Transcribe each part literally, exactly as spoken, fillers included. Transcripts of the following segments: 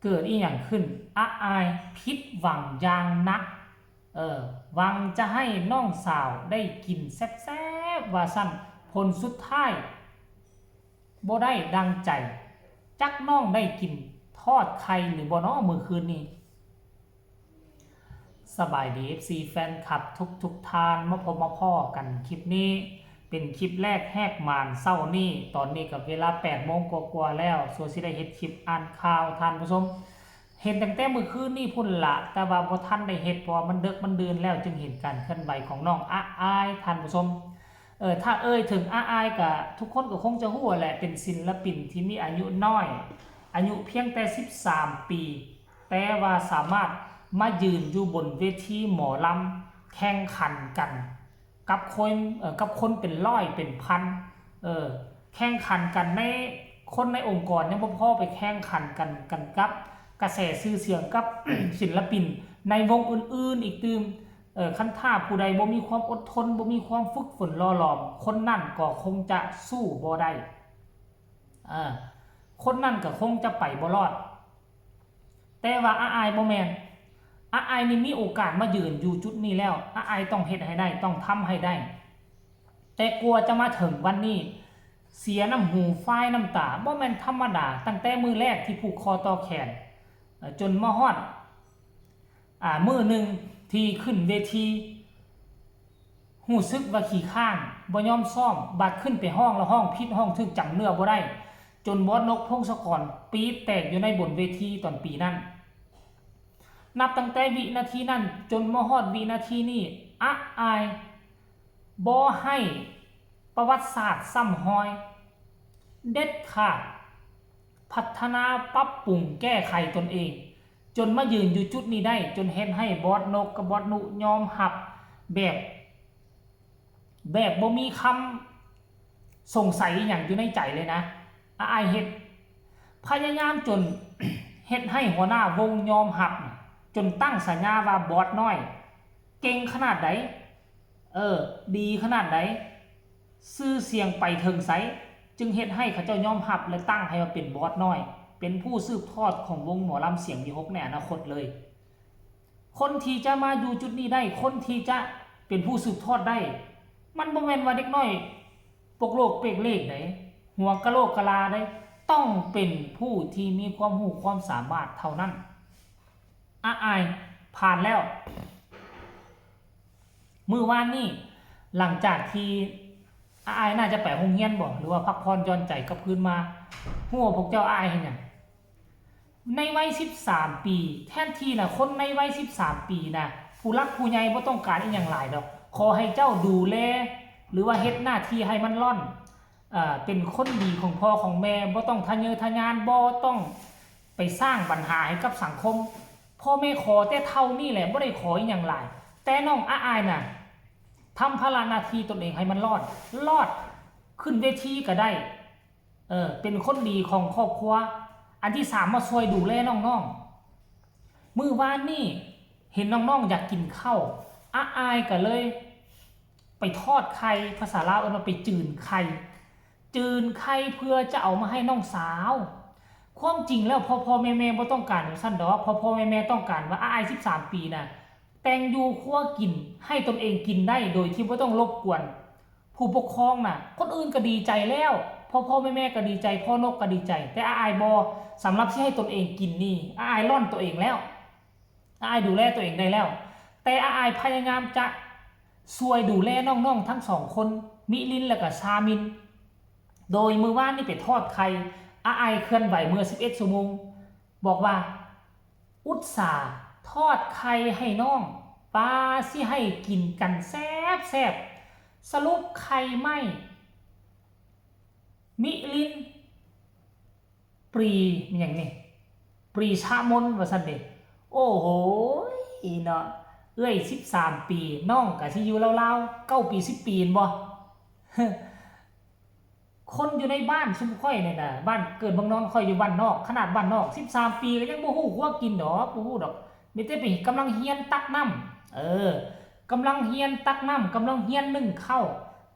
เกิดอีหยังขึ้น อาอายผิดหวังอย่างหนัก เออ หวังจะให้น้องสาวได้กินแซ่บๆ ว่าซั่น ผลสุดท้ายบ่ได้ดังใจ จักน้องได้กินทอดไข่หรือบ่น้อมื้อคืนนี้ สบายดี เอฟซี แฟนคลับทุกๆ ท่าน มาพบมาพ้อกันคลิปนี้ เป็นคลิปแรกแหกมานเช้านี้ ตอนนี้ก็เวลาแปดโมงกว่าๆ แล้ว ส่วนสิได้เฮ็ดคลิปอ่านข่าวท่านผู้ชม เห็นตั้งแต่มื้อคืนนี้พุ้นละ แต่ว่าบ่ทันได้เฮ็ด เพราะว่ามันดึกมันดื่นแล้ว จึงเห็นการเคลื่อนไหวของน้องอาอาย ท่านผู้ชม เออ ถ้าเอ่ยถึงอาอายก็ทุกคนก็คงจะฮู้แหละ เป็นศิลปินที่มีอายุน้อย อายุเพียงแต่สิบสามปี แต่ว่าสามารถมายืนอยู่บนเวทีหมอลำแข่งขันกัน กับคน เอ่อ กับคนเป็นร้อยเป็นพัน เออ แข่งขันกันใน คนในองค์กรยังบ่พอไปแข่งขันกัน กันกับกระแสชื่อเสียงกับ ศิลปินในวงอื่นๆ อีกตื่ม เออ คันถ้าผู้ใดบ่มีความอดทน บ่มีความฝึกฝนหล่อหลอม คนนั้นก็คงจะสู้บ่ได้ เออ คนนั้นก็คงจะไปบ่รอด แต่ว่าอาอายบ่แม่น อาอายนี่มีโอกาสมายืนอยู่จุดนี้แล้ว อาอายต้องเฮ็ดให้ได้ ต้องทำให้ได้ แต่กว่าจะมาถึงวันนี้ เสียน้ำหูฟ้ายน้ำตา บ่แม่นธรรมดา ตั้งแต่มื้อแรกที่ผูกคอต่อแขน เอ่อ จนมาฮอด อ่า มื้อหนึ่งที่ขึ้นเวที รู้สึกว่าขี้คร้าน บ่ยอมซ้อม บัดขึ้นไปฮ้องแล้วฮ้องผิดฮ้องถูก จำเนื้อบ่ได้ จนบอสนก พงศกร ปี๊ดแตกอยู่ในบนเวทีตอนปีนั้น นับตั้งแต่วินาทีนั้นจนมาฮอดวินาทีนี้ อาอายบ่ให้ประวัติศาสตร์ซ้ำฮอย เด็ดขาด พัฒนาปรับปรุงแก้ไขตนเอง จนมายืนอยู่จุดนี้ได้ จนเฮ็ดให้บอสนกกับบอสนุยอมรับแบบ แบบบ่มีคำสงสัยอหย่างอยู่ในใจเลยนะ อาอายเฮ็ด พยายามจน เฮ็ดให้หัวหน้าวงยอมรับ จนตั้งฉายาว่าบอสน้อย เก่งขนาดใด เออ ดีขนาดใด ชื่อเสียงไปถึงไส จึงเฮ็ดให้เขาเจ้ายอมรับและตั้งให้ว่าเป็นบอสน้อย เป็นผู้สืบทอดของวงหมอลำเสียงวีหกในอนาคตเลย คนที่จะมาอยู่จุดนี้ได้ คนที่จะเป็นผู้สืบทอดได้ มันบ่แม่นว่าเด็กน้อยปกโลกเปกเลขใด หัวกะโหลกกะลาใด ต้องเป็นผู้ที่มีความรู้ความสามารถเท่านั้น อาอายผ่านแล้ว มื้อวานนี้ หลังจากที่อาอายน่าจะไปโรงเรียนบ่ หรือว่าพักผ่อนหย่อนใจกลับคืนมา ฮู้ว่าพวกเจ้าอาอายเฮ็ดหยัง ในวัยสิบสามปี แทนที่นะ คนในวัยสิบสามปีนะ ผู้หลักผู้ใหญ่บ่ต้องการอีหยังหลายดอก ขอให้เจ้าดูแล หรือว่าเฮ็ดหน้าที่ให้มันล่อน เอ่อ เป็นคนดีของพ่อของแม่ บ่ต้องทะเยอทะยาน บ่ต้องไปสร้างปัญหาให้กับสังคม พ่อแม่ขอแต่เท่านี้แหละ บ่ได้ขออีหยังหลาย แต่น้องอาอายน่ะ ทำภาระหน้าที่ตนเองให้มันรอด รอด ขึ้นเวทีก็ได้ เออ เป็นคนดีของครอบครัว อันที่สามมาช่วยดูแลน้องๆ มื้อวานนี่เห็นน้องๆ อยากกินข้าว อาอายก็เลย ไปทอดไข่ ภาษาลาวเอิ้นว่าไปจืนไข่ จืนไข่เพื่อจะเอามาให้น้องสาว ความจริงแล้วพ่อๆ แม่ๆ บ่ต้องการจั่งซั้นดอก พ่อๆ แม่ๆ ต้องการว่าอาอายสิบสามปีน่ะ แต่งอยู่ครัวกิน ให้ตนเองกินได้โดยที่บ่ต้องรบกวนผู้ปกครองน่ะ คนอื่นก็ดีใจแล้ว พ่อๆ แม่ๆ ก็ดีใจ พ่อนกก็ดีใจ แต่อาอายบ่ สำหรับสิให้ตนเองกินนี่ อาอายล่อนตัวเองแล้ว อาอายดูแลตัวเองได้แล้ว แต่อาอายพยายามจะช่วยดูแลน้องๆ ทั้งสองคน มิลินและก็ชามิน โดยมื้อวานนี่ไปทอดไข่ อาอายเคลื่อนไหวเมื่อสิบเอ็ดชั่วโมง บอกว่า อุตส่าห์ทอดไข่ให้น้อง ปาสิให้กินกันแซ่บๆ สรุปไข่ไหม้ มิลิน ปรี มีหยังนี่ ปรีชะมน ว่าซั่นเด้ โอ้โห เนาะ เอื้อยสิบสามปี น้องก็สิอยู่ราวๆ เก้าปี สิบปี แม่นบ่ คนอยู่ในบ้านซุมข้อยนี่นะ บ้านเกิดเมืองนอน ข้อยอยู่บ้านนอก ขนาดบ้านนอก สิบสามปีก็ยังบ่ฮู้ครัวกินดอก บ่ฮู้ดอก มีแต่ไปกำลังเฮียนตักน้ำ เออ กำลังเฮียนตักน้ำ กำลังเฮียนนึ่งข้าว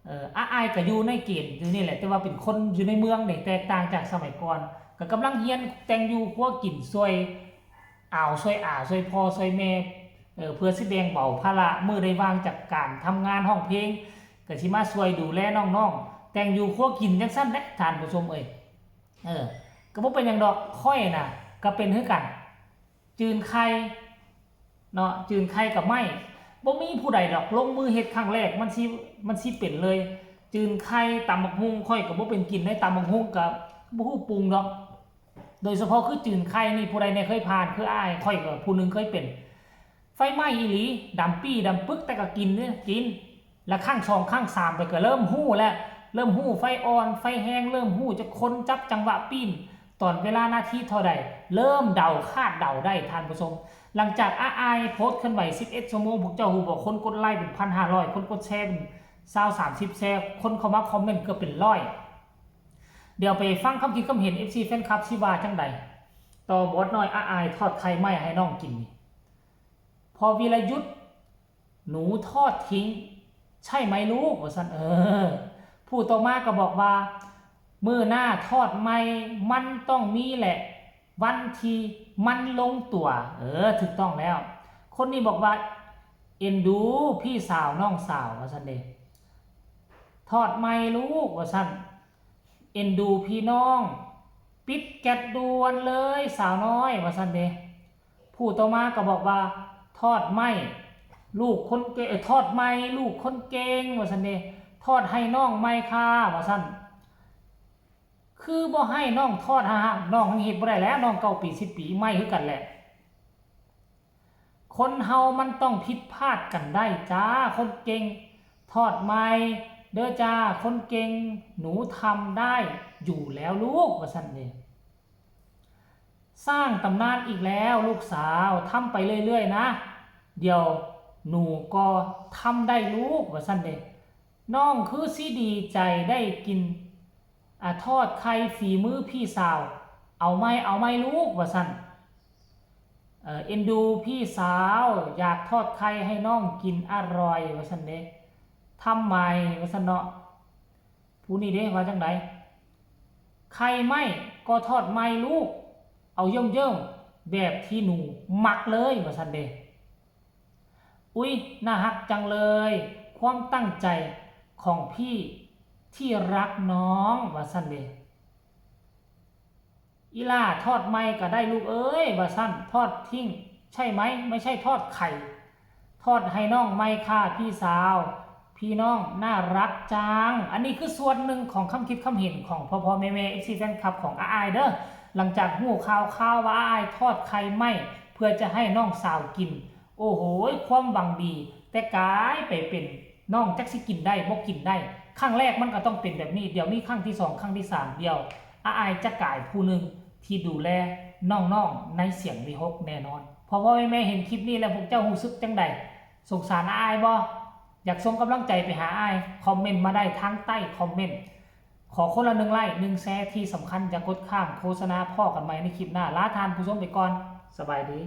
เออ อาอายก็อยู่ในเกณฑ์อยู่นี่แหละ แต่ว่าเป็นคนอยู่ในเมืองนี่ แตกต่างจากสมัยก่อน ก็กำลังเฮียนแต่งอยู่ครัวกินช่วยอ้าวช่วยอาช่วยพ่อช่วยแม่ เออ เพื่อสิแบ่งเบาภาระมื้อใดว่างจากการทำงานร้องเพลง ก็สิมาช่วยดูแลน้องๆ แต่งอยู่ครัวกินจั่งซั้นแหละท่านผู้ชมเอ้ย เออ ก็บ่เป็นหยังดอก ข้อยน่ะ ก็เป็นคือกัน จืนไข่ เนาะ จืนไข่กับไม้ บ่มีผู้ใดดอก ลงมือเฮ็ดครั้งแรก มันสิ มันสิเป็นเลย จืนไข่ ตำบักหุ่ง ข้อยก็บ่เป็นกินได้ ตำบักหุ่งก็บ่ฮู้ปรุงดอก โดยเฉพาะคือจืนไข่นี่ ผู้ใดแหน่เคยผ่าน คืออ้าย ข้อยก็ผู้หนึ่งเคยเป็น ไฟไหม้อีหลี ดำปี้ดำปึ๊ก แต่ก็กินเด้ กิน และครั้งสองครั้งสามไปก็เริ่มฮู้แล้ว เริ่มฮู้ไฟอ่อน ไฟแฮง เริ่มฮู้จักคน จับจังหวะปิ้น ตอนเวลานาทีเท่าใด เริ่มเดา คาดเดาได้ท่านผู้ชม หลังจากอ้ายโพสต์เคลื่อนไหวสิบเอ็ดชั่วโมง พวกเจ้าฮู้บ่ คนกดไลค์เป็นพันห้าร้อย คนกดแชร์เป็นซาว สามสิบ แชร์ คนเข้ามาคอมเมนต์เกือบเป็นร้อย เดี๋ยวไปฟังความคิดความเห็น เอฟซี แฟนคลับ สิว่าจั่งใด ต่อบอสน้อย อ้ายทอดไข่ไหม้ให้น้องกินนี่ พอวีรยุทธ์ หนูทอดทิ้ง ใช่ไหมลูก ว่าซั่น เออ ผู้ต่อมาก็บอกว่า มื้อหน้าทอดใหม่ มันต้องมีแหละ วันที่มันลงตัว เออ ถูกต้องแล้ว คนนี้บอกว่า เอ็นดูพี่สาวน้องสาว ว่าซั่นเด้ ทอดใหม่ลูก ว่าซั่น เอ็นดูพี่น้อง ปิดแก๊สด่วนเลยสาวน้อย ว่าซั่นเด้ ผู้ต่อมาก็บอกว่า ทอดไหม้ลูกคนเก่ง เอ้ย ทอดใหม่ลูกคนเก่ง ว่าซั่นเด้ ทอดให้น้องใหม่ค่ะ ว่าซั่น คือบ่ให้น้องทอด ฮ่าๆ น้องยังเฮ็ดบ่ได้แล้ว น้องเก้าปี สิบปี ใหม่คือกันแหละ คนเฮามันต้องผิดพลาดกันได้จ้า คนเก่ง ทอดใหม่เด้อจ้า คนเก่ง หนูทำได้อยู่แล้วลูก ว่าซั่นเด้ สร้างตำนานอีกแล้วลูกสาว ทำไปเรื่อยๆนะ เดี๋ยวหนูก็ทำได้ลูก ว่าซั่นเด้ น้องคือสิดีใจได้กิน อ่ะ ทอดไข่ฝีมือพี่สาว เอาไหม เอาไหมลูก ว่าซั่น เอ่อ เอ็นดูพี่สาว อยากทอดไข่ให้น้องกินอร่อย ว่าซั่นเด้ ทำไม ว่าซั่นเนาะ ผู้นี้เด้ ว่าจั่งใด ไข่ไหม้ก็ทอดใหม่ลูก เอาเยิ่มๆ แบบที่หนูมักเลย ว่าซั่นเด้ อุ๊ย น่าฮักจังเลย ความตั้งใจของพี่ที่รักน้อง ว่าซั่นเด้ อีหล่าทอดใหม่ก็ได้ลูกเอ้ย ว่าซั่น ทอดทิ้ง ใช่ไหม ไม่ใช่ทอดไข่ ทอดให้น้องใหม่ค่ะพี่สาว พี่น้องน่ารักจัง อันนี้คือส่วนหนึ่งของคำคิดคำเห็นของพ่อพ่อแม่แม่ เอฟซี แฟนคลับของอ้ายเด้อ หลังจากฮู้ข่าวข่าวว่าอ้ายทอดไข่ไหม้เพื่อจะให้น้องสาวกิน โอ้โห ความหวังดี แต่กลายไปเป็นน้องจักสิกินได้บ่กินได้ ครั้งแรกมันก็ต้องเป็นแบบนี้ เดี๋ยวมีครั้งที่สอง ครั้งที่สาม เดี๋ยวอ้ายจะกลายผู้หนึ่งที่ดูแลน้องๆในเสียงวีหกแน่นอน พ่อพ่อแม่แม่เห็นคลิปนี้แล้วพวกเจ้ารู้สึกจั่งใด สงสารอ้ายบ่ อยากส่งกำลังใจไปหาอ้าย คอมเมนต์มาได้ทางใต้คอมเมนต์ ขอคนละหนึ่งไลค์ หนึ่งแชร์ ที่สำคัญอย่ากดข้าม โฆษณา พ้อกันใหม่ในคลิปหน้า ลาท่านผู้ชมไปก่อน สบายดี